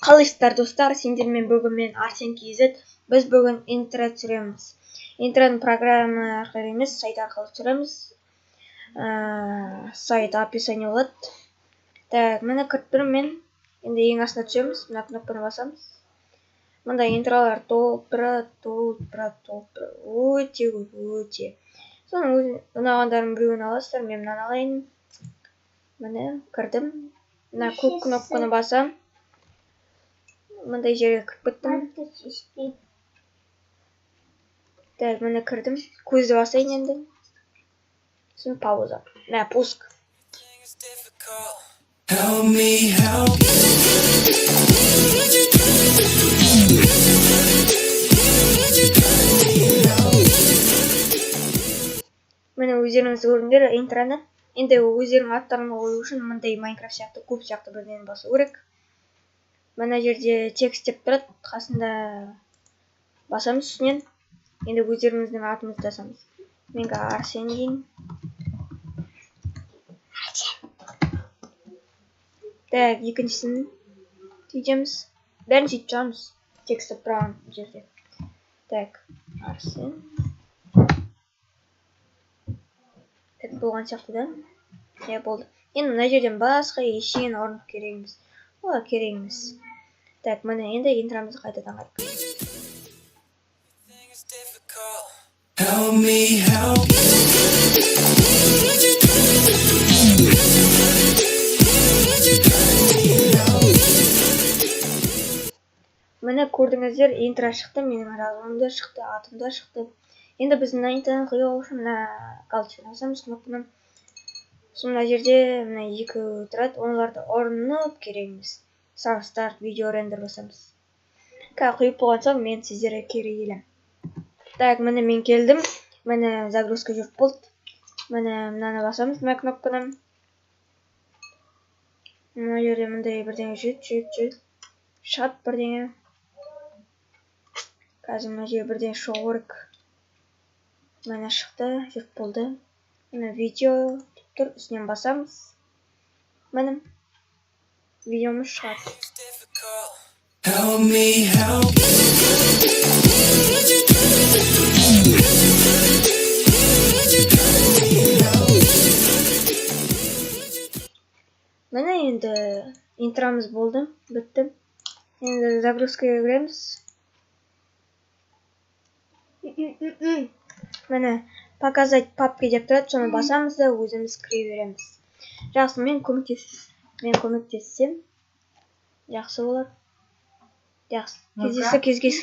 Қалайсыздар, достар? Сендермен бүгін мен, Арсен KZ. Біз бүгін интро түсіреміз. Интроны программа арқылы емес, сайт арқылы түсіреміз. Сайт описание болады. Так, міне, кіріп тұрмын мен. Енді ең астына түсеміз, мына кнопканы басамыз. Мында интролар толып тұрады, толып тұрады, толып тұрады, өте көп, өте. Соның өзі ұнағандарының біреуін аласыздар. Мен мынаны алайын. Міне, кірдім, мына көк кнопканы басам, мындай жерге кіріп кеттім. Так, міне, кірдім, көзді басайын енді, сосын пауза, мә, пуск. Help me help. Міне, өздеріңіз көрдіңдер интроны. Енді өздерінің аттарын қою үшін мындай Майнкрафт сияқты куб сияқты бірдеңені басу керек. Мына жерде текст деп тұрады қасында, басамыз үстінен. Енді өздеріміздің атымызды жазамыз. Мен Арсен дейін. Так, екіншісін сөйтеміз, бәрін сөйтіп шығамыз, текст деп тұрған жерде. Так, Арсен. Так, болған сияқты да? Иә, болды. Енді мына жерден басқа ештеңені ұрынып керек емес, олар керек емес. Так, міне, енді интромызды қайтадан қарайық. Help me help. Міне, көрдіңіздер, интро шықты, менің жазуым да шықты, атым да шықты. Енді біз мына интроны құю үшін мына галочканы басамыз, кнопканы. Сосын мына жерде мына екі тұрады, оларды ұрынып керек емес. Сразу старт видео рендер басамыз. Қазір құйып болған соң мен сіздерге кері келемін. Так, міне, мен келдім. Міне, загрузка жүріп болды. Міне, мынаны басамыз, мына кнопканы. Мына жерде мындай бірдеңе жүреді, жүреді, жүреді, шығады бірдеңе. Қазір мына жерге бірдеңе шығу керек. Міне, шықты, жүріп болды. Міне, видео деп тұр, үстінен басамыз. Міне, видеомыз шығады. Help me help. Міне, енді интромыз болды, бітті. Енді загрузкаға кіреміз. Міне, показать папки деп тұрады, соны басамыз да өзіміз кіре береміз. Жақсы, мен көмектессем жақсы болады. Жақсы, кездесіп.